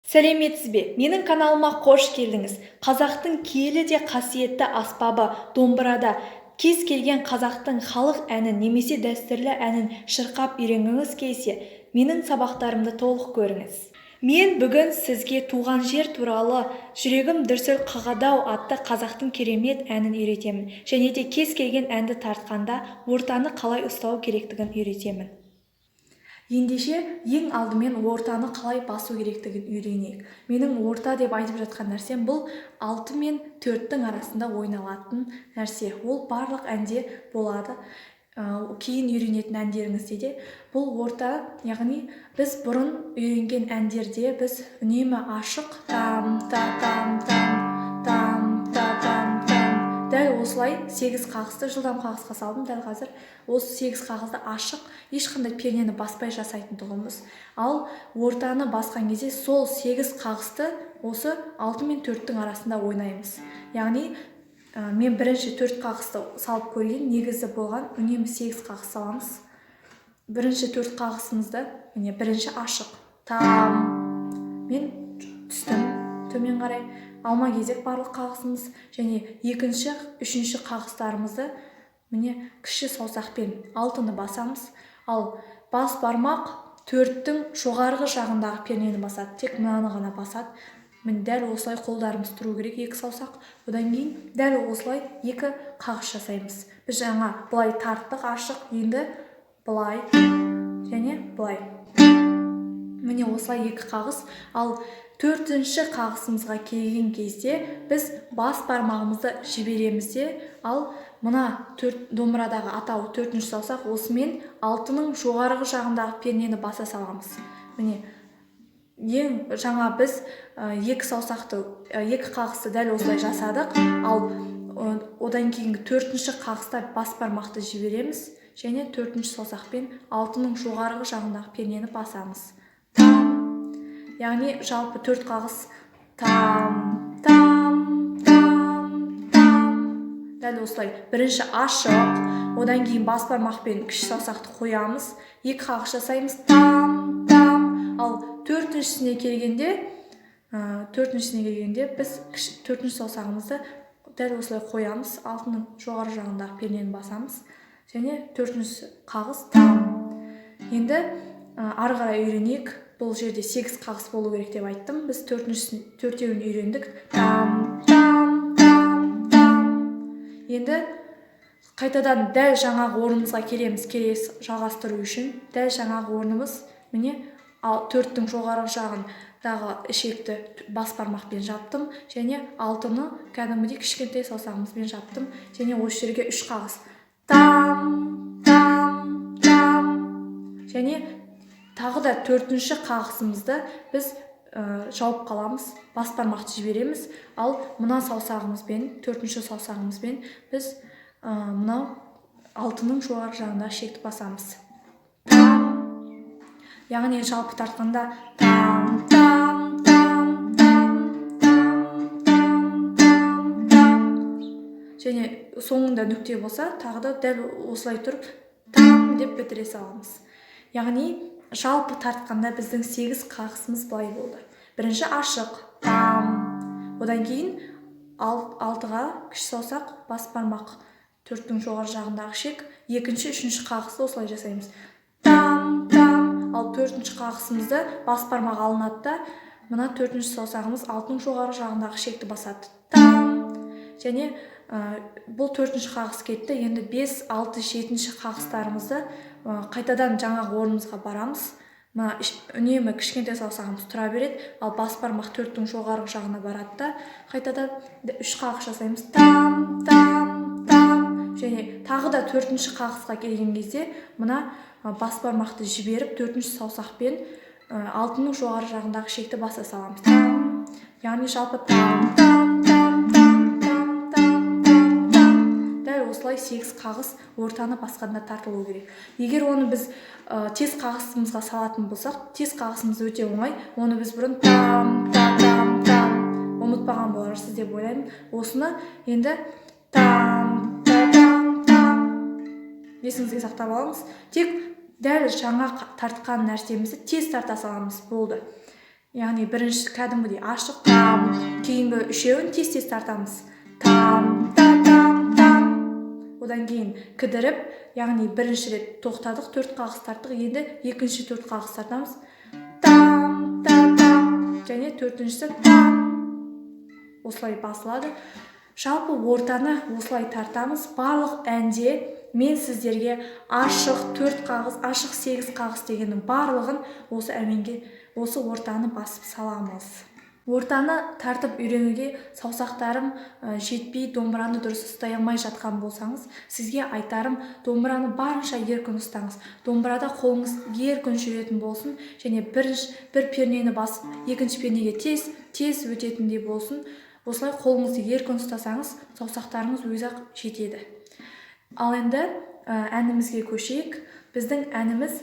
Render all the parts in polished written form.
Сәлеметсіз бе? Менің каналыма қош келдіңіз. Қазақтың киелі де қасиетті аспабы домбырада кез келген қазақтың халық әнін немесе дәстүрлі әнін шырқап үйренгіңіз келсе, менің сабақтарымды толық көріңіз. Мен бүгін сізге туған жер туралы «Жүрегім дүрсіл қағады-ау» атты қазақтың керемет әнін үйретемін және де кез келген әнді тартқанда ортаны қалай ұстау керектігін үйретемін. Ендеше, ең алдымен ортаны қалай басу керектігін үйренейік. Менің орта деп айтып жатқан нәрсем — бұл алты мен төрттің арасында ойналатын нәрсе. Ол барлық әнде болады, кейін үйренетін әндеріңізде де бұл орта. Яғни біз бұрын үйренген әндерде біз үнемі ашық там та там там там та там там, дәл осылай сегіз қағысты жылдам қағысқа салдым. Дәл қазір осы сегіз қағысты ашық, ешқандай пернені баспай жасайтын тұғынбыз. Ал ортаны басқан кезде сол сегіз қағысты осы алты мен төрттің арасында ойнаймыз. Яғни мен бірінші төрт қағысты салып көрейін. Негізі болған үнемі сегіз қағыс саламыз. Бірінші төрт қағысымызды, міне, бірінші ашық там, мен түстім төмен қарай, алма кезек барлық қағысымыз. Және екінші, үшінші қағыстарымызды, міне, кіші саусақпен алтыны басамыз, ал бас бармақ төрттің жоғарғы жағындағы пернені басады, тек мынаны ғана басады. Міне, дәл осылай қолдарымыз тұру керек, екі саусақ. Одан кейін дәл осылай екі қағыс жасаймыз. Біз жаңа былай тарттық ашық, енді былай және былай, міне, осылай екі қағыс. Ал төртінші қағысымызға келген кезде біз бас бармағымызды жібереміз де, ал мына төрт домбырадағы атауы төртінші саусақ, осымен алтының жоғарғы жағындағы пернені баса саламыз. Міне, ең жаңа біз екі саусақты, екі қағысты дәл осылай жасадық. Ал одан кейінгі төртінші қағыста бас бармақты жібереміз және төртінші саусақпен алтының жоғарғы жағындағы пернені басамыз. Там, яғни жалпы төрт қағыс: там, там, там, там. Дәл осылай бірінші ашық, одан кейін бас бармақпен кіші саусақты қоямыз, екі қағыс жасаймыз: там, там. Ал төртіншісіне келгенде біз төртінші саусағымызды дәл осылай қоямыз, алтының жоғары жағындағы пернені басамыз және төртінші қағыс там. Енді ары қарай үйренейік. Бұл жерде сегіз қағыс болу керек деп айттым. Біз төртіншісін, төртеуін үйрендік: там, там, там, там. Енді қайтадан дәл жаңағы орнымызға келеміз. Келесі жалғастыру үшін дәл жаңағы орнымыз, міне, ал төрттің жоғарғы жағындағы ішекті бас бармақпен жаптым және алтыны кәдімгідей кішкентай саусағымызбен жаптым және осы жерге үш қағыс: там, там, там. Және тағы да төртінші қағысымызды біз жауып қаламыз, бас бармақты жібереміз, ал мына саусағымызбен, төртінші саусағымызбен біз мынау алтының жоғарғы жағындағы шекті басамыз. Там, яғни жалпы тартқанда там, там, там, там, там, там, там, там. Және соңында нүкте болса, тағы да дәл осылай тұрып там деп бітіре саламыз. Яғни жалпы тартқанда біздің сегіз қағысымыз былай болды: бірінші ашық там, одан кейін алтыға кіші саусақ, бас бармақ төрттің жоғары жағындағы шек, екінші, үшінші қағысты осылай жасаймыз: там, там. Ал төртінші қағысымызды бас бармақ алынады да, мына төртінші саусағымыз алтының жоғары жағындағы шекті басады, там. Және бұл төртінші қағыс кетті. Енді бес, алты, жетінші қағыстарымызды қайтадан жаңағы орнымызға барамыз. Мына үнемі кішкентай саусағымыз тұра береді, ал бас бармақ төрттің жоғарғы жағына барады да, қайтадан үш қағыс жасаймыз: там, там, там. Және тағы да төртінші қағысқа келген кезде мына бас бармақты жіберіп, төртінші саусақпен алтының жоғары жағындағы шекті баса саламыз, там. Яғни жалпы там, там, там, там, там, там, там, там. Дәл осылай сегіз қағыс ортаны басқанда тартылу керек. Егер оны біз тез қағысымызға салатын болсақ, тез қағысымыз өте оңай. Оны біз бұрын там та там там, ұмытпаған боларсыз деп ойлаймын. Осыны енді там та там там есіңізге сақтап алыңыз. Тек дәл жаңа тартқан нәрсемізді тез тарта саламыз, болды. Яғни бірінші кәдімгідей ашық там, кейінгі үшеуін тез-тез тартамыз. Там, та, там, там. Одан кейін кідіріп, яғни бірінші рет тоқтадық, төрт қағыс тарттық, енді екінші төрт қағыс тартамыз. Там, та, там. Және төртіншісі там. Осылай басылады. Жалпы ортаны осылай тартамыз. Барлық әнде мен сіздерге ашық төрт қағыс, ашық сегіз қағыс дегеннің барлығын осы әуенге, осы ортаны басып саламыз. Ортаны тартып үйренуге саусақтарым жетпей, домбыраны дұрыс ұстай алмай жатқан болсаңыз, сізге айтарым, домбыраны барынша еркін ұстаңыз. Домбырада қолыңыз еркін жүретін болсын және бір пернені басып, екінші пернеге тез тез өтетіндей болсын. Осылай қолыңызды еркін ұстасаңыз, саусақтарыңыз өзі-ақ жетеді. Ал енді әнімізге көшейік. Біздің әніміз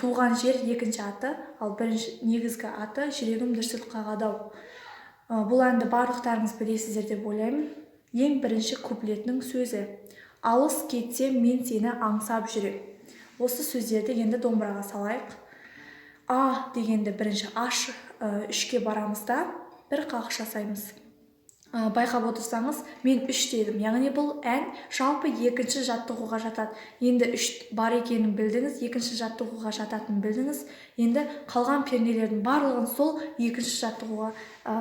«Туған жер» екінші аты, ал бірінші негізгі аты «Жүрегім дүрсіл қағады-ау». Бұл әнді барлықтарыңыз білесіздер деп ойлаймын. Ең бірінші куплетінің сөзі: алыс кетсем, мен сені аңсап жүрем. Осы сөздерді енді домбыраға салайық. А дегенді бірінші аш үшке барамыз да, бір қағыс жасаймыз. Байқап отырсаңыз, мен үш дедім, яғни бұл ән жалпы екінші жаттығуға жатады. Енді үш бар екенін білдіңіз, екінші жаттығуға жататынын білдіңіз. Енді қалған пернелердің барлығын сол екінші жаттығуға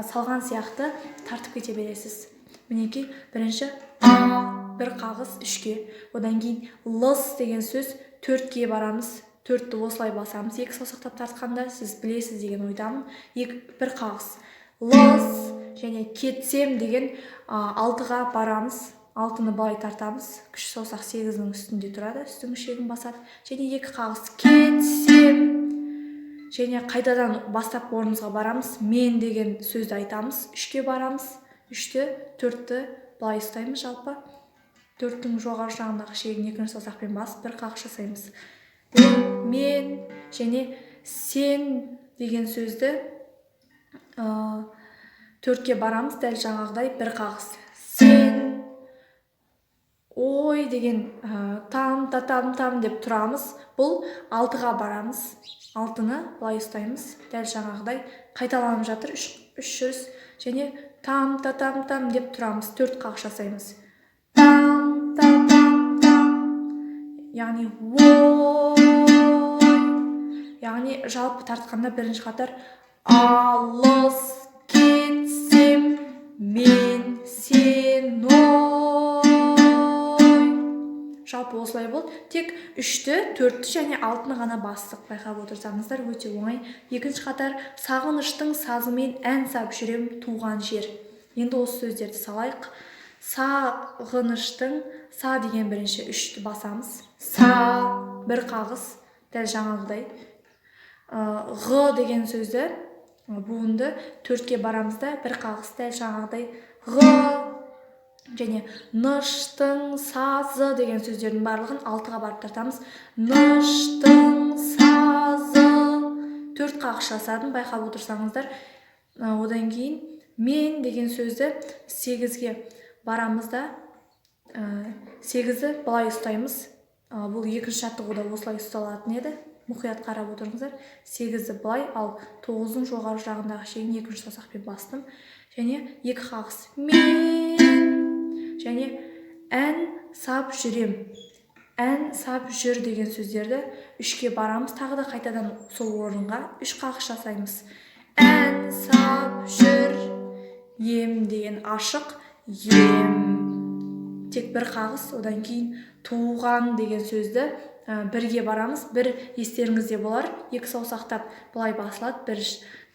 салған сияқты тартып кете бересіз. Мінекей, бірінші а, бір қағыс үшке, одан кейін лыс деген сөз, төртке барамыз. Төртті осылай басамыз, екі саусақтап тартқанда, сіз білесіз деген ойдамын. Екі, бір қағыс, лыс. Және кетсем деген алтыға барамыз, алтыны былай тартамыз, кіші саусақ сегіздің үстінде тұрады, үстіңгі шегін басады. Және екі қағыс, кетсем. Және қайтадан бастапқы орнымызға барамыз, мен деген сөзді айтамыз, үшке барамыз, үшті, төртті былай ұстаймыз. Жалпы төрттің жоғары жағындағы шегін екінші саусақпен басып, бір қағыс жасаймыз. Мен және сен деген сөзді төртке барамыз, дәл жаңағыдай бір қағыс, сен. Ой деген там та там там деп тұрамыз. Бұл алтыға барамыз, алтыны былай ұстаймыз, дәл жаңағыдай қайталанып жатыр үш жүріс. Және там та там там деп тұрамыз, төрт қағыс жасаймыз, там та там там. Яғни ой, яғни жалпы тартқанда бірінші қатар: алыс кетсем, мен сен ой. Жалпы осылай болды, тек үшті, төртті және алтыны ғана бастық. Байқап отырсаңыздар, өте оңай. Екінші қатар: сағыныштың сазымен ән сап жүрем, туған жер. Енді осы сөздерді салайық. Сағыныштың са деген бірінші үшті басамыз, са, бір қағыс, дәл жаңағыдай. Ғ деген сөзді, буынды төртке барамыз да, бір қағыс, дәл жаңағыдай ғ. Және ныштың сазы деген сөздердің барлығын алтыға барып тартамыз. Ныштың сазы, төрт қағыс жасадым, байқап отырсаңыздар. Одан кейін мен деген сөзді сегізге барамыз да, сегізді былай ұстаймыз. Бұл екінші жаттығуда осылай ұсталатын еді, мұқият қарап отырыңыздар. Сегізді былай, ал тоғыздың жоғары жағындағы шегін екінші саусақпен бастым. Және екі қағыс, мен. Және ән сап жүрем, ән сап жүр деген сөздерді үшке барамыз, тағы да қайтадан сол орынға үш қағыс жасаймыз. Ән сап жүр ем деген ашық ем, тек бір қағыс. Одан кейін туған деген сөзді бірге барамыз. Бір естеріңізде болар, екі саусақтап былай басылады.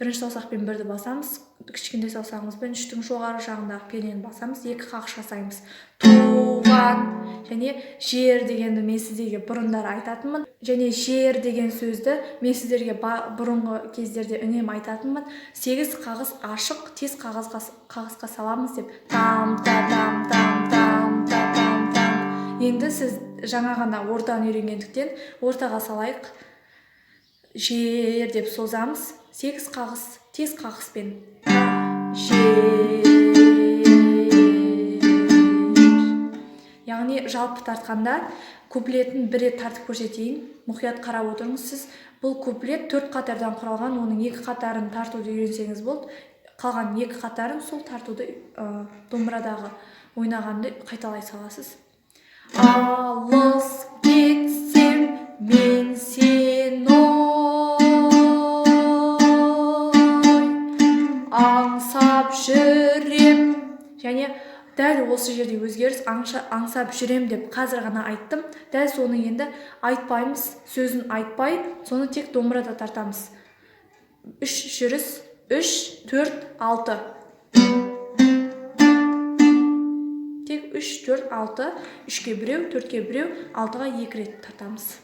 Бірінші саусақпен бірді басамыз, кішкентай саусағымызбен үштің жоғары жағындағы пернені басамыз, екі қағыс жасаймыз, туған. Және жер дегенді мен сіздерге бұрындары айтатынмын. Және жер деген сөзді мен сіздерге бұрынғы кездерде үнемі айтатынмын. Сегіз қағыс ашық, тез қағысқа саламыз деп. Там та там там там та там там. Енді сіз жаңа ғана ортаны үйренгендіктен, ортаға салайық. Жер деп созамыз, сегіз қағыс, тез қағыспен, жер. Яғни жалпы тартқанда куплетін бір рет тартып көрсетейін, мұқият қарап отырыңыз. Сіз Бұл куплет 4 қатардан құралған, оның 2 қатарын тартуды үйренсеңіз болды. Қалған 2 қатарын сол тартуды домбырадағы ойнағанды қайталай саласыз. Алыс кетсем мен сені аңсап жүрем. Және дәл осы жерде өзгеріс, аңсап жүрем деп қазір ғана айттым. Дәл соны енді айтпаймыз, сөзін айтпай, соны тек домбырада тартамыз. 3 жүріс, 3, 4, 6. Тек 3, 4, 6, 3-ке біреу, 4-ке біреу, 6-ға 2 рет тартамыз.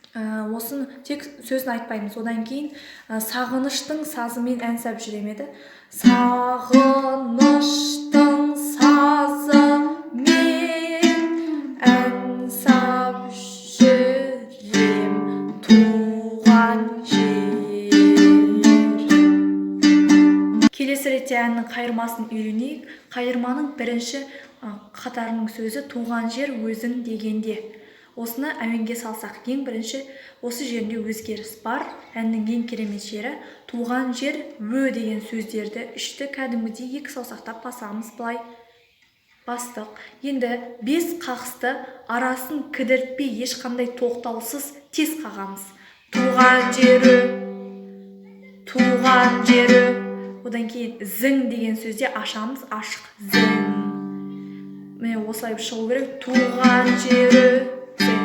Осыны тек сөзін айтпаймыз. Одан кейін сағыныштың сазымен ән сап жүрем еді. Сағыныштың сазымен ән сап жүрем туған жер. Келесі ретте әннің қайырмасын үйренейік. Қайырманың бірінші қатарының сөзі туған жер өзің дегенде. Осыны әуенге салсақ, ең бірінші осы жерінде өзгеріс бар. Әннің ең керемет жері туған жер ө деген сөздерді үшті кәдімгідей екі саусақтап басамыз, былай бастық. Енді 5 қағысты арасын кідіртпей, ешқандай тоқтаусыз тез қағамыз. Туған жері, туған жері. Одан кейін зің деген сөзде ашамыз, ашық зің. Міне осылай шығу керек. Туған жері зің.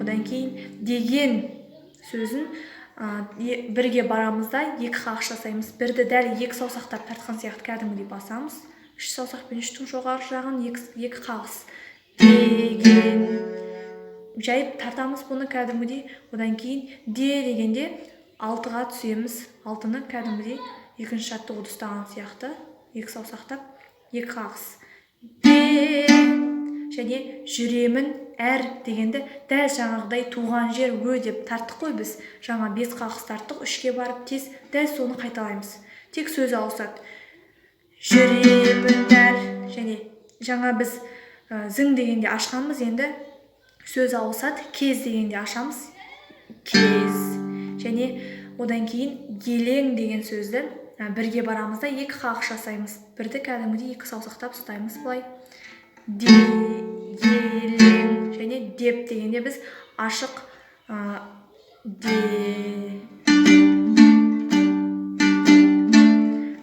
Одан кейін деген сөзін бірге барамыз да екі қағыс жасаймыз. Бірді дәл екі саусақтап тартқан сияқты кәдімгідей басамыз. 3 саусақпен үштің жоғары жағын екі қағыс. Деген жайып тартамыз бұны кәдімгідей. Одан кейін де дегенде 6-ға түсеміз. 6-ны кәдімгідей екінші жаттығуды ұстаған сияқты екі саусақтап екі қағыс. Де және жүремін әр дегенді дәл жаңағыдай туған жер ө деп тарттық қой біз. Жаңа 5 қағыс тарттық, 3-ке барып тез дәл соны қайталаймыз. Тек сөз ауысады. Жүремін әр және жаңа біз зің дегенде ашқанбыз, енді сөз ауысады. Кез дегенде ашамыз. Кез. Және одан кейін елең деген сөзді бірге барамыз да екі қағыс жасаймыз. Бірді кәдімгідей екі саусақтап ұстаймыз былай. Де, елең және деп дегенде біз ашық де.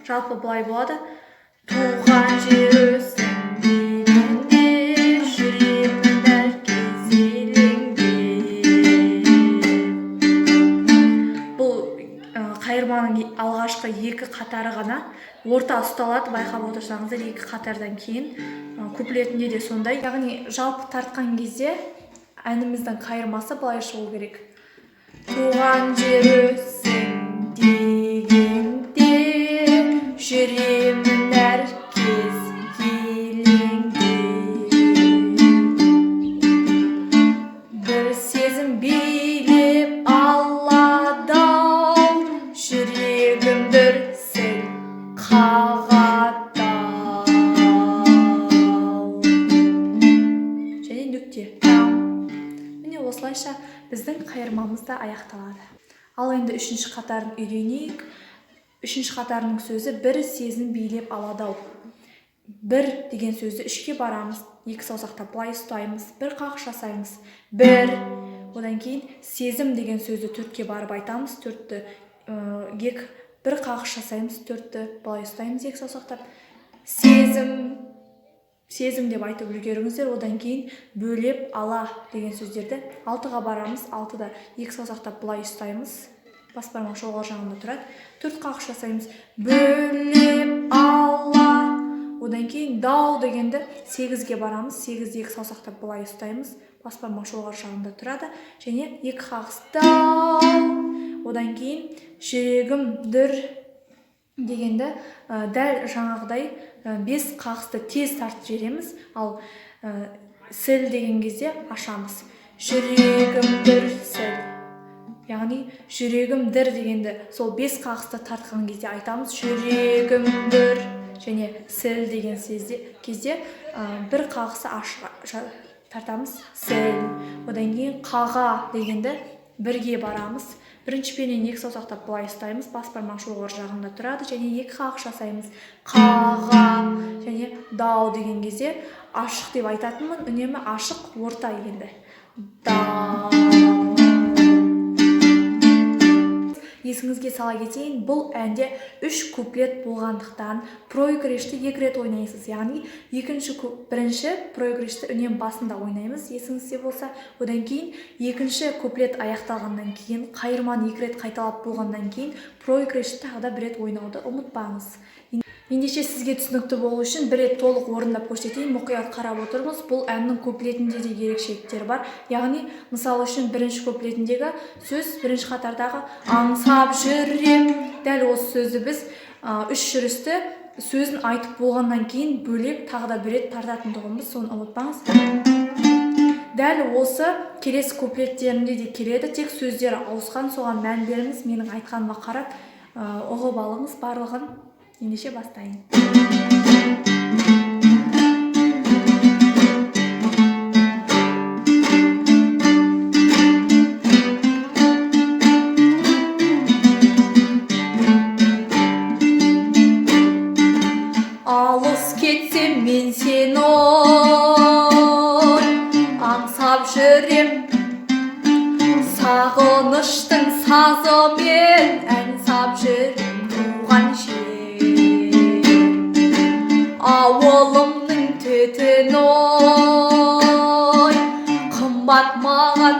Жалпы былай болады. Туған жер өзің дегенде жүремін әр кез елеңдеп. Бұл қайырманың алғашқы екі қатары ғана орта ұсталады, байқап отырсаңыздар, екі қатардан кейін куплетінде де сондай. Яғни жалпы тартқан кезде әніміздің қайырмасы былай шығу керек. Туған жер өзің дегенде жүремін әр кез елеңдеп. Бір сезім билеп алады-ау, жүрегім дүрсіл қағады-ау. Және нүкте. Міне осылайша біздің қайырмамыз да аяқталады. Ал енді үшінші қатарын үйренейік. Үшінші қатарының сөзі бір сезім билеп алады-ау. Бір деген сөзді үшке барамыз, екі саусақтап былай ұстаймыз, бір қағыс жасаймыз. Бір. Одан кейін сезім деген сөзді 4-ке барып айтамыз, төртті, екі, бір қағыс жасаймыз, төртті былай ұстаймыз екі саусақтап. Сезім, сезім деп айтып үлгеріңіздер. Одан кейін бөлеп ала деген сөздерді 6-ға барамыз, 6-да екі саусақтап былай ұстаймыз, бас бармақ жоғары жағында тұрады, 4 қағыс жасаймыз, бөлеп ала. Одан кейін дау дегенді 8-ге барамыз, 8-ді екі саусақтап былай ұстаймыз, бас бармақ жоғары жағында тұрады және екі қағыс дау. Одан кейін жүрегім дүр дегенді дәл жаңағыдай 5 қағысты тез тартып жібереміз, ал сіл деген кезде ашамыз. Жүрегім дүр сіл. Яғни жүрегім дір дегенді сол 5 қағысты тартқан кезде айтамыз. Жүрегім дір және сіл деген кезде бір қағысы ашық тартамыз, сіл. Одан кейін қаға дегенді бірге барамыз. Бірінші пернені екі саусақтап былай ұстаймыз, бас бармақ жоғары жағында тұрады және екі қағыс жасаймыз. Қаға және дау деген кезде ашық деп айтатынмын, үнемі ашық орта енді. Дау. Есіңізге сала кетейін, бұл әнде 3 куплет болғандықтан проигрышты 2 рет ойнайсыз. Яғни бірінші проигрышты үнем басында ойнаймыз, есіңізде болса. Одан кейін екінші куплет аяқталғаннан кейін, қайырманы 2 рет қайталап болғаннан кейін проигрышты тағы да бір рет ойнауды ұмытпаңыз. Ендеше сізге түсінікті болу үшін бір рет толық орындап көрсетейін. Мұқият қарап отырыңыз. Бұл әннің куплетінде де ерекшеліктер бар. Яғни, мысалы үшін, бірінші куплетіндегі сөз, бірінші қатардағы аңсап жүрем, дәл осы сөзді біз үш жүрісті сөзін айтып болғаннан кейін бөлек тағы да бір рет тартатындығымыз, соны ұмытпаңыз. Дәл осы келесі куплеттерінде де келеді, тек сөздері ауысқан, соған мән беріңіз. Менің айтқаныма қарап, ұғып алыңыз барлығын. Ендеше бастайын. Алыс кетсем мен сені аңсап жүрем, сағыныштың сазымен ән сап жүрем туған жер. Ауылымның түтіні ой, қымбат маған,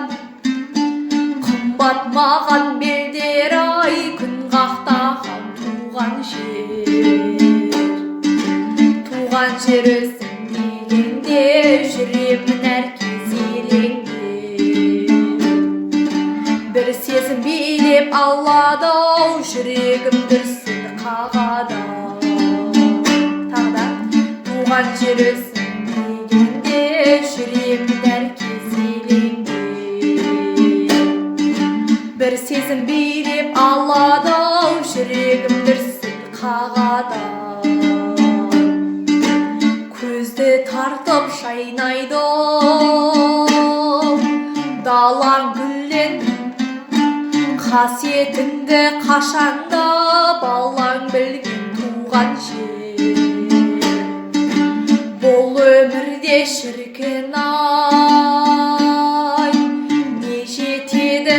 қымбат маған белдер ай, күн қақтаған туған жер. Туған жер өзің дегенде жүремін әр кез елеңдеп. Бір сезім билеп алады-ау, жүрегім дүрсіл қағады-ау. Тағы да туған жер өзің дегенде жүремін әр кез елеңдеп. Бір сезім билеп алады-ау, жүрегім дүрсіл қағады-ау. Көзді тартып жайнайды далаң гүлден, қасиетіңді қашанда балаң білген туған жер. Бұл өмірде шіркін ай, не жетеді,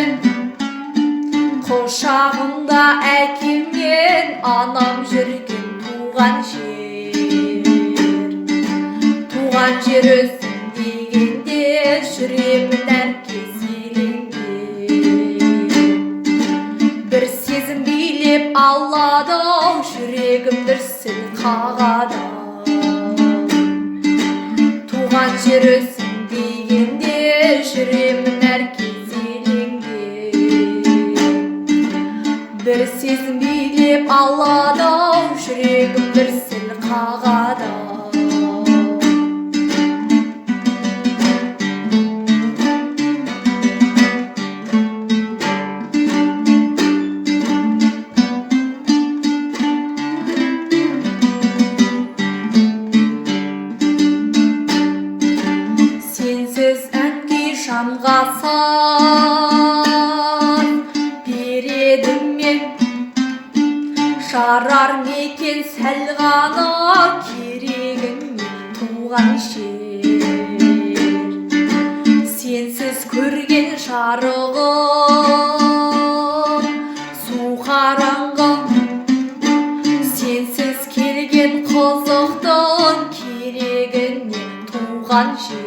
құшағында әкем мен анам жүрген туған жер. Туған жер өзің дегенде жүремін әр кез елеңдеп. Бір сезім билеп алады-ау, жүрегім дүрсіл қағады-ау. Туған жер өзің дегенде жүремін әр кез елеңдеп. Бір сезім билеп алады-ау, жүрегім дүрсіл қағады-ау. Сенсіз ән күй жанға саз береді мен, жарар мекен сәл ғана керегіңе туған жер. Сенсіз көрген жарығым су қараңғы, сенсіз келген қызықтың керегіне туған жер.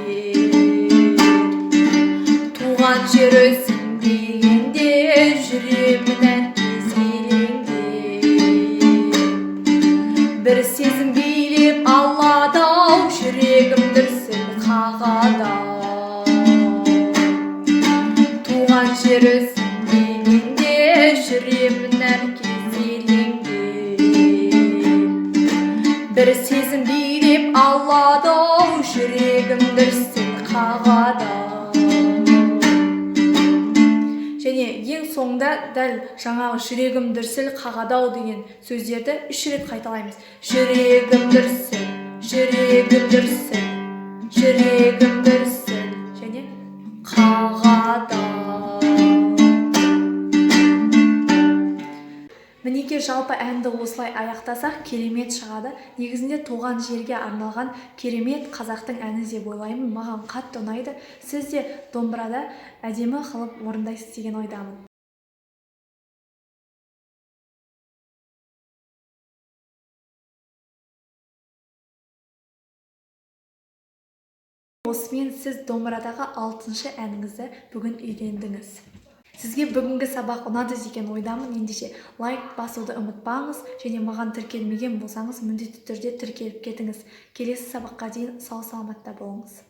Туған жер өзің дегенде жүремін әр кез елеңдеп. Бір сезім билеп алады-ау, жүрегім дүрсіл қағады-ау. Туған жер өзің дегенде жүремін әр кез елеңдеп. Бір сезім билеп алады-ау, жүрегім дүрсіл қағады-ау. Және ең соңында дәл жаңағы жүрегім дүрсіл қағады-ау деген сөздерді 3 рет қайталаймыз. Жүрегім дүрсіл, жүрегім дүрсіл, жүрегім дүрсіл және қағады-ау. Мінекей, жалпы әнді осылай аяқтасақ, керемет шығады. Негізінде туған жерге арналған керемет қазақтың әні деп ойлаймын. Маған қатты ұнайды. Сіз де домбырада әдемі қылып орындайсыз деген ойдамын. Осымен сіз домбырадағы 6-шы әніңізді бүгін үйрендіңіз. Сізге бүгінгі сабақ ұнады деген ойдамын. Ендеше лайк басуды ұмытпаңыз және маған тіркелмеген болсаңыз, міндетті түрде тіркеліп кетіңіз. Келесі сабаққа дейін сау саламатта болыңыз.